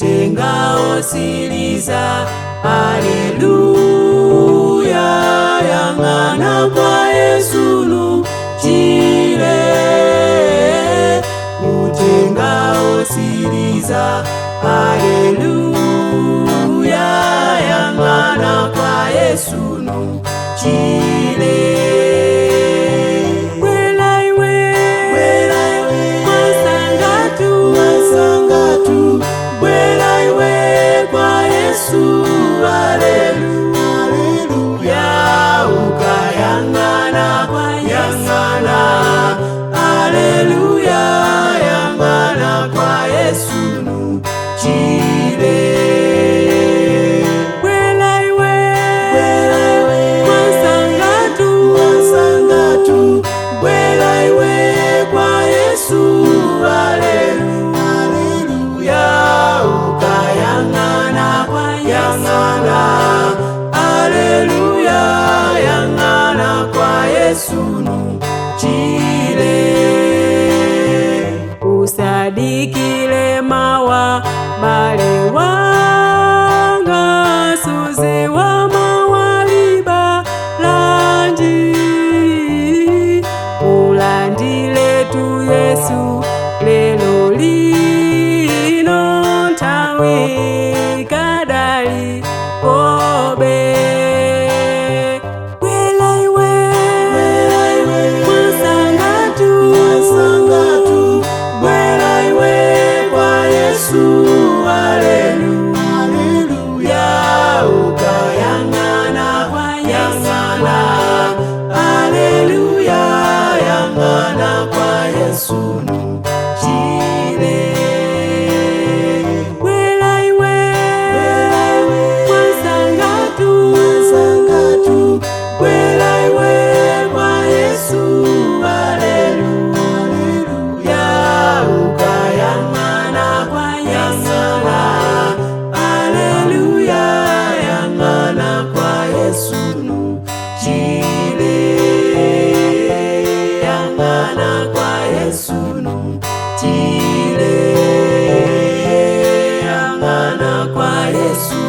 Utenga osiliza, aleluya, yang'ana kwa Yesu nuchile. Utenga osiliza, aleluya, yang'ana kwa Yesu nuchile. Bwela iwe, Bwela iwe, mwasangatu, mwasangatu, bwela iwe kwa Yesu, aleluya, ukayang'ana, yang'ana, aleluya, yang'ana kwa Yesu nuchile. Bwela iwe, Bwela iwe, mwasangatu, mwasangatu, bwela iwe kwa Yesu, aleluya, ukayang'ana, yang'ana, aleluya, yang'ana kwa Yesu nuchile. Usadikile mawa, bale wanga, suzi wa mawaliba lanji, ulandile tu Yesu lelo lino, nthawi kadali kobe. Bwela iwe, Bwela iwe, mwasangatu, mwasangatu, bwela iwe kwa Yesu, aleluya, ukayang'ana, yang'ana, aleluya, yang'ana kwa Yesu nuchile. Bwela iwe, Bwela iwe, mwasangatu, mwasangatu, bwela iwe kwa Yesu, aleluya, ukayang'ana, yang'ana, aleluya, yang'ana kwa Yesu nuchile. Yang'ana kwa Yesu nuchile. Yang'ana kwa Yesu.